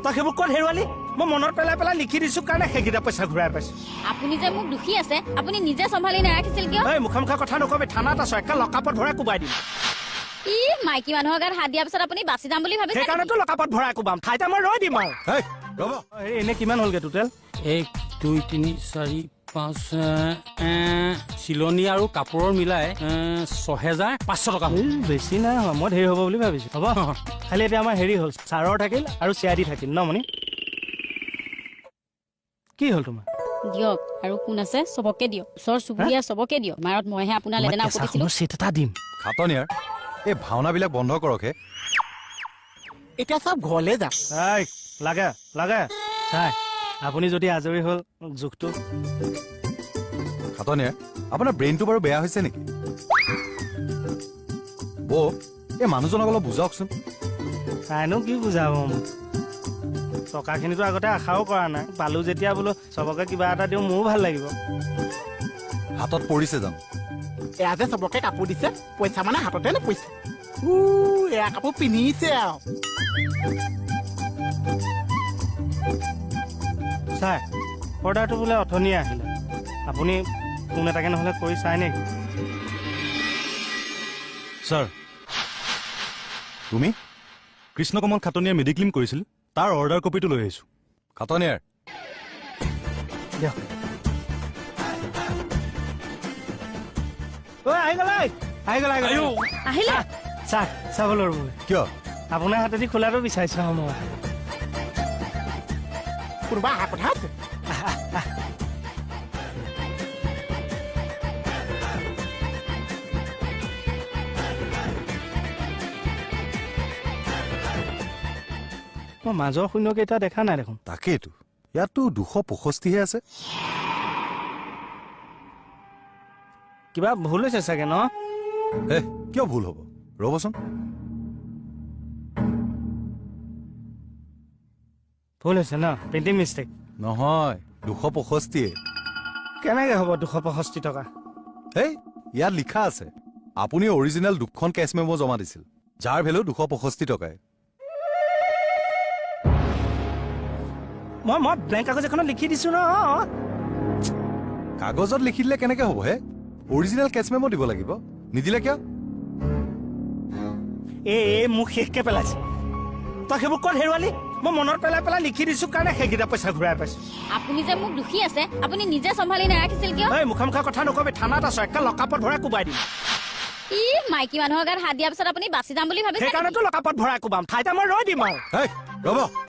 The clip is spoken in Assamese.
তই সেইবোৰ ক'ত হেৰুৱালি? মই মনত পেলাই পেলাই লিখি দিছো কাৰণে সেইকেইটা পইচা ঘূৰাই পাইছো। আপুনি যে মোক দুখী আছে, আপুনি নিজে চম্ভালি নাৰাখিছিল কিয়? এই মুখে মুখে কথা নকবি, থানাত আছ, একে লকাপত ভৰাই কোবাই দিম। ই মাইকী মানুহৰ গাত হাত দিয়াৰ পিছত আপুনি বাচি যাম বুলি ভাবিছে? সেইকাৰণেতো লকাপত ভৰাই কোবাম, ঠাইতে মই ৰৈ দিম আৰু। ৰ'ব, হেৰি এনে কিমান হ'লগে টোটেল? 1 2 3 4 5 চিলনী আৰু কাপোৰৰ মিলাই 6500 টকা। বেছি নাই হোৱা, মই ধেৰ হ'ব বুলি ভাবিছো। হ'ব, খালি এতিয়া আমাৰ হেৰি হ'ল, ছাৰৰ থাকিল আৰু চিআইডি থাকিল ন মণি? কি হ'ল তোমাৰ? দিয়ক আৰু কোন আছে চবকে দিয়ক, ওচৰ চুবুৰীয়া চবকে দিয়ক। মাৰত মইহে আপোনাৰ লেতেৰা উঠিছিলো। চিট এটা দিম। খাটনিয়াৰ, এই ভাওনাবিলাক বন্ধ কৰক হে। এতিয়া চব ঘৰলে যাম। এই লাগে লাগে চাই, আপুনি যদি আজৰি হ'ল জোখটো। খাটনিয়াৰ, আপোনাৰ ব্ৰেইনটো বাৰু বেয়া হৈছে নেকি? বৌ, এই মানুহজনক অলপ বুজাওকচোন। তাইনো কি বুজাব মোক? টকাখিনিতো আগতে আশাও কৰা নাই, পালো যেতিয়া বোলো চবকে কিবা এটা দিওঁ, মোৰো ভাল লাগিব। হাতত পৰিছে জানো? এয়া যে চবকে কাপোৰ দিছে, পইচা মানে হাততে নপৰিছে। এয়া কাপোৰ পিন্ধিছে আৰু। ছাৰ, অৰ্ডাৰটো বোলে অথনিয়ে আহিলে, আপুনি ফোন এটাকে নহ'লে কৰি চাই নেকি? ছাৰ, তুমি কৃষ্ণকমল খাটনিয়াৰ মেডিক্লেইম কৰিছিল, তাৰ অৰ্ডাৰ কপিটো লৈ আহিছোঁ। খাটনিয়াৰ, দিয়ক। ঐ আহি গ'ল, আহি গ'ল, আহি গ'ল, আহিলে। ছাৰ চাবলৈ ৰ'ব। কিয়? আপোনাৰ হাতেদি খোলাটো বিচাৰিছোঁ আৰু মই। কোনোবা অহা কথা আছে? মই মাজৰ শূন্যকেইটা দেখা নাই দেখোন। তাকেইতো, ইয়াততো 265হে আছে। কিবা ভুল হৈছে চাগে ন? হে, কিয় ভুল হ'ব? ৰ'বচোন। ভুল হৈছে ন? Printing mistake? নহয়, 265। কেনেকে হ'ব 265 টকা? হেই, ইয়াত লিখা আছে আপুনি অৰিজিনেল দুখন কেছ মেমো জমা দিছিল, যাৰ ভেলু 265 টকাই। মই মই বেংক কাগজ এখনত লিখি দিছো ন। কাগজত লিখি দিলে কেনেকে হ'ব হে? অৰিজিনেল কেছ মেমো দিব লাগিব, নিদিলে কিয়? এই মোক শেষকে পেলাইছে। তই সেইবোৰ ক'ত হেৰুৱালি? মই মনত পেলাই পেলাই লিখি দিছো কাৰণে সেইকেইটা পইচা ঘূৰাই পাইছো। আপুনি যে মোক দুখী আছে, আপুনি নিজে চম্ভালি নাৰাখিছিল কিয়? এই মুখে মুখে কথা নকবি, থানাত আছ, একে লকাপত ভৰাই কোবাই দিম। ই মাইকী মানুহৰ গাত হাত দিয়াৰ পিছত আপুনি বাচি যাম বুলি ভাবিছে? সেইকাৰণেতো লকাপত ভৰাই কোবাম, ঠাইতে মই ৰৈ দিম আৰু। ৰ'ব।